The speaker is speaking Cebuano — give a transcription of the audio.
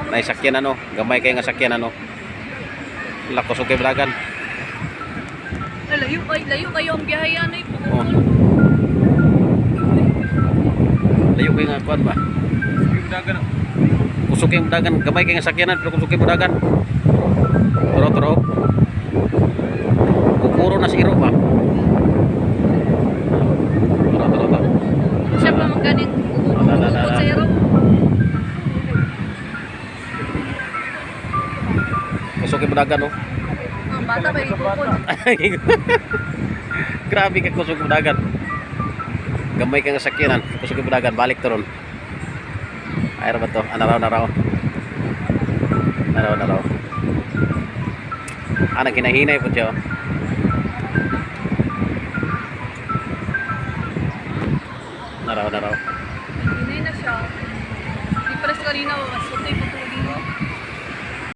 Naisakyan ano, gamay kay nga sakyan ano. Hala, kusog kay dagan. Ay, layo kay layo kayo ang biyahe ano eh. Oh. Layo kay nga kuan ba? Dagan. Kusog kay dagan, gamay kay nga sakyanan pero kusog kay dagan. Turo turo. Kukuro na si iro ba? Turo turo turo. Siya pa man ganing Wala, wala, bukod wala. sa iro. Kusog kay dagan oh. Ang bata pa ikukod. Grabe ka kusog kay dagan. Gamay kay nga sakyanan, kusog kay dagan, balik to ron. Ay ra ba to? Anaraw naraw. Naraw naraw. Ah, naghinahinay po siya. Oh. Naraw naraw. Hinay na siya. Di pares kanina, mas sutay pa.